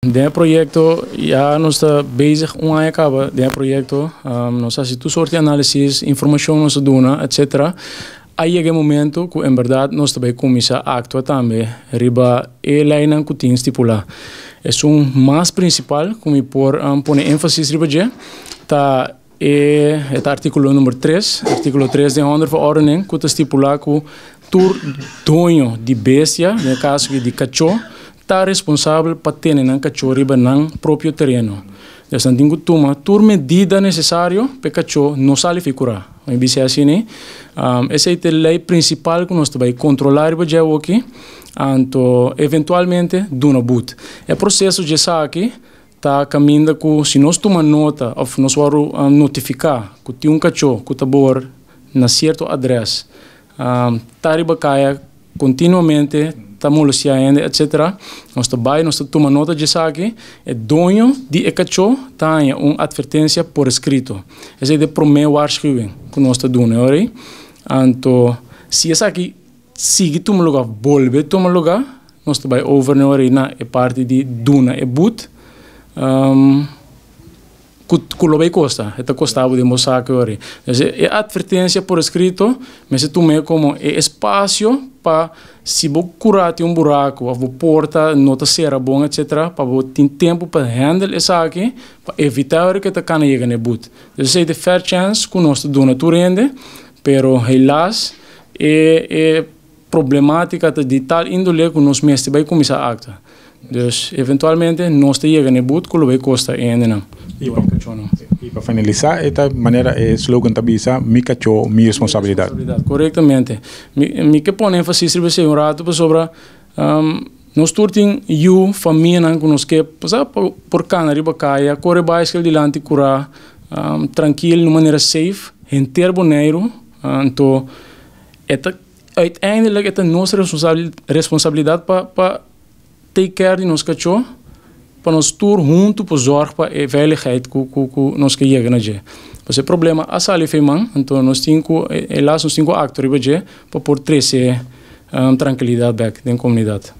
Den e proyekto ya nos ta bezig un aña kaba den e proyekto. Nos a hasi tur sorti análisis, informashon nos a duna, etcetera. A yega e momento ku en bèrdat nos ta bai kuminsá aktua tambe riba e leinan ku tin stipulá. Esun mas prinsipal ku mi por pone énfasis riba dje ta e e ta artíkulo number tres, artíkulo tres den Hondenverordening ku ta stipulá ku tur doño di bestia, den e kaso aki di kachó, ta responsabel pa tene nan kachó riba nan propio tereno. Dus nan tin ku tuma tur medida nesesario pa e kachó no sali fi kurá. Mi bisa asina, esei ta e lei prinsipal ku nos ta bai kontrolá riba dje awoki, anto eventualmente duna but. E proseso dje esaki ta kaminda ku si nos tuma nota òf nos wòrdu notifiká ku tin un kachó ku ta bor na sierto adrès, ta riba kaya kontinuamente ta molestiá hende etcetera, nos ta bai nos ta tuma nota dje esaki, e doño di e kachó ta haña un atvertensia por eskrito. Esei ta e promé waarschuwing ku nos ta duna e ora ei. Anto si esaki sigui tuma lugá òf bolbe tuma lugá, nos ta bai over na e ora ei na e parti di duna e but. Ku ku lo bay kosta? E ta kosta bo den bo saki ori. Entonces e atvertensia por eskrito mester tum'é komo e espasio pa si bo kura tin un buraku òf bo porta no ta sera bon etsetera pa bo tin tempu pa handle esaki pa evitá ori ku e ta kana yega na e but. Entonces esei ta e fair chance ku nos ta duna tur hende pero helaas e e Problematica ta di tal indole cu nos mester bay cuminsa acta. Dus eventualmente nos ta yega na e but cu lo bay costa e hendenan. Y pa finalisa e ta manera e slogan ta bisa, Mi cacho, mi responsabilidad. Corectamente. Mi ke pone enfasis riba esey un rato pasobra nos tur tin yu, famianan cu nos ke sa por cana riba caya, core baiskel dilanti cura trankil, na un manera safe, henter Boneiru. Anto e ta. Uiteindelijk e ta nos responsabilidat pa pa take care di nos kachó, pa nos tur huntu por zorg pa e veiligheid ku ku ku nos ke yega na dje. Pasobra e problema a sali fei man, anto nos tin ku helaas nos tin ku aktua riba dje pa por trese trankilidat bèk den komunidat.